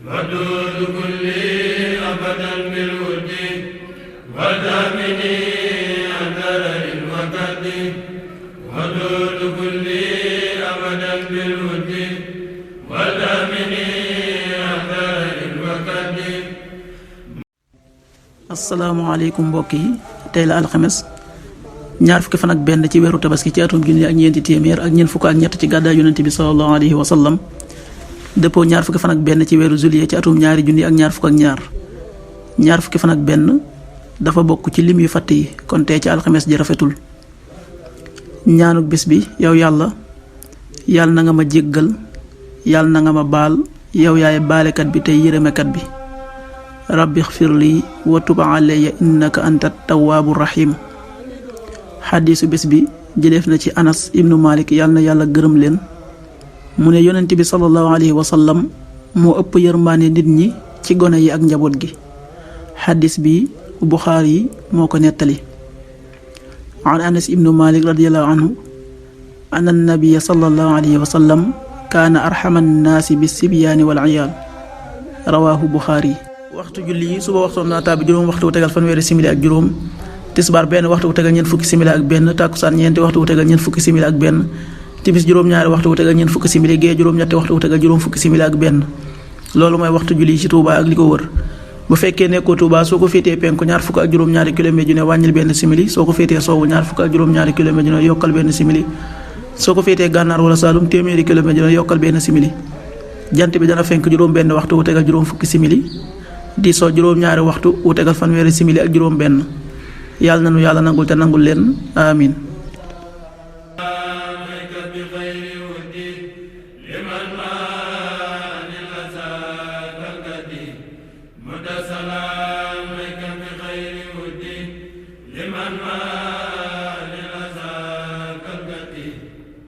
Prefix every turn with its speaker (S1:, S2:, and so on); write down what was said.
S1: ودود كلي أبدا بالود ودامني أثر الوقت ودود كلي أبدا بالود ودامني أثر الوقت.
S2: asalaamaaleykum mbokk yi, tey la alxames ñaar fukki fan ak benn ci weeru tabaski ci atum junni ak ñeenti téeméer ak ñeent fukk ak ñett ci gàddaay yonent bi sallallahu alayhi wa sallam dëppoo ñaar fukki fan ak benn ci weeru juillet ci atum ñaari junni ak ñaar fukk ak ñaar fukki fan ak benn dafa bokk ci lim yu fatt yi, kon tey ci alxames ji rafetul. ñaanuk bis bi: yow yàlla na nga ma jéggal, yàlla na nga ma baal, yow yaay baalekat bi tey yërëmekat bi. rabbi xfir lii wa tub alayya innaka anta tawaabu rahim. xadiisu bés bi jëleef na ci Anas ibnu Malik, yàlla na yàlla gërëm leen, mu ne yonent bi sallallahu alayhi wa sallam moo ëpp yërmaane nit ñi ci gone yi ak njaboot gi. xadiis bi Buxaari moo ko nettali. an Anas ibnu Malik radiyallahu anhu anna nabiya sallallahu alayhi wa sallam kaana arxama annaasi bisibyaani wal iyaal. rawaahu Buxaari. waxtu julli yi: suba waxtoom naa tàbbi juróom waxtu wu tegal fanweeri simili ak juróom, tisbaar benn waxtu wu tegal ñeent fukki simili ak benn, tàkkusaan ñeenti waxtu wu tegal ñeent fukki simili ak benn, timis juróom-ñaari waxtu wu tegal ñeent fukki simili, gee juróom-ñetti waxtu wu tegal juróom fukki simili ak benn. loolu mooy waxtu julli ci Touba ak li ko wër. bu fekkee nekkoo Touba, soo ko féetee penku ñaar fukk ak juróom-ñaari kilomètre ju ne wàññil benn simili, soo ko féetee sowwu ñaar fukk ak juróom-ñaari kilomètre ju ne yokkal benn simili, soo ko féetee gànnaar wala Saalum téeméeri kilomètre ju ne yokkal benn simili. jant bi dana fenk juróom benn waxtu wu tegal juróom fukki simili, di soo juróom-ñaari waxtu wu tegal fanweeri simili ak juróom benn. yàlla nanu yàlla nangul te nangul leen, amin.
S1: liman